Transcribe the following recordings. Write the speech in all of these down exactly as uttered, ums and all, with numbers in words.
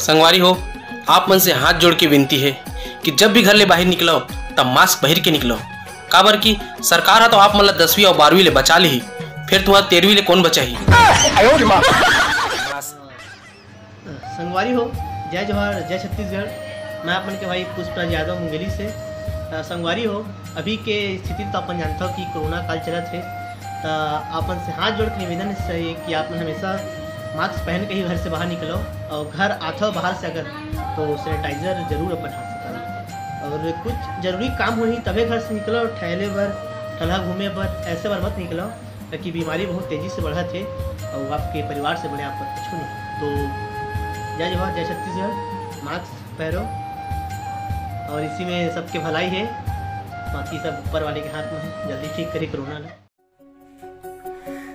संगवारी हो, आप मन से हाथ जोड़ के विनती हे कि जब भी घर ले बाहिर निकलव, तब मास्क पहिर के निकलव, काबर कि सरकार ह तो आप मन ला दसवीं अउ बारहवीं ले बचा लिही, फेर तुम्हार तेरहवीं ले कोन बचाही? संगवारी हो, जय जोहार, जय छत्तीसगढ़। मैं आप मन के भाई पुष्पराज यादव मुंगेली से। अ, संगवारी हो, अभी के स्थिति तो अपन जानथव कि कोरोना काल चलत हे, त आप मन से हाथ जोड़ के निवेदन हे कि आप मन हमेशा मास्क पहन के ही घर से बाहर निकलव, और घर आथव बाहर से अगर, तो सैनिटाइजर जरूर अपन हाथ से करव, और कुछ जरूरी काम होही तभे घर से निकलव, टहले बर, ठलहा घूमे बर, ऐसे बर मत निकलव, ताकि बीमारी बहुत तेजी से बढ़त हे और आपके परिवार से बड़े आप कुछ नहीं। तो जय जोहार, जय छत्तीसगढ़, मास्क पहनो और इसी में सबके भलाई हे, बाकी सब ऊपर वाले के हाथ में हे, जल्दी ठीक करी कोरोना ला।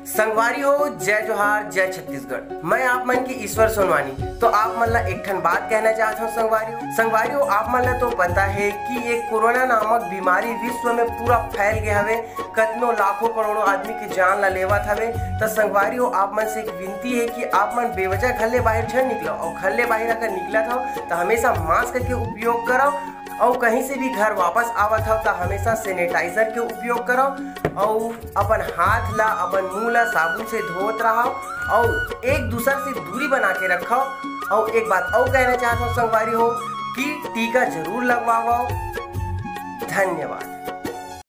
संगवारी हो, जय जोहार, जय छत्तीसगढ़। मैं आप मन के ईश्वर सोनवानी। तो आप मन ला एक ठन बात कहना चाहत हूँ संगवारी हो। संगवारी हो, आप मन ला तो पता हे कि ये कोरोना नामक बीमारी विश्व में पूरा फैल गए हवे, कतनो लाखों करोड़ों आदमी के जान ला लेवत हवे। तो संगवारी हो, आप मन से एक विनती हे कि आप मन बेवजह घर ले बाहर झन निकलव, और घर ले बाहर अगर निकलत हव तो हमेशा मास्क के उपयोग करव, और कहीं से भी घर वापस आवत हव तो हमेशा सैनिटाइजर के उपयोग करव, और अपन हाथ ला, अपन मुंह ला साबुन से धोत रहव, और एक दूसर से दूरी बना के रखव। और एक बात और कहना चाहत हूँ संगवारी हो कि टीका जरूर लगवावव। धन्यवाद।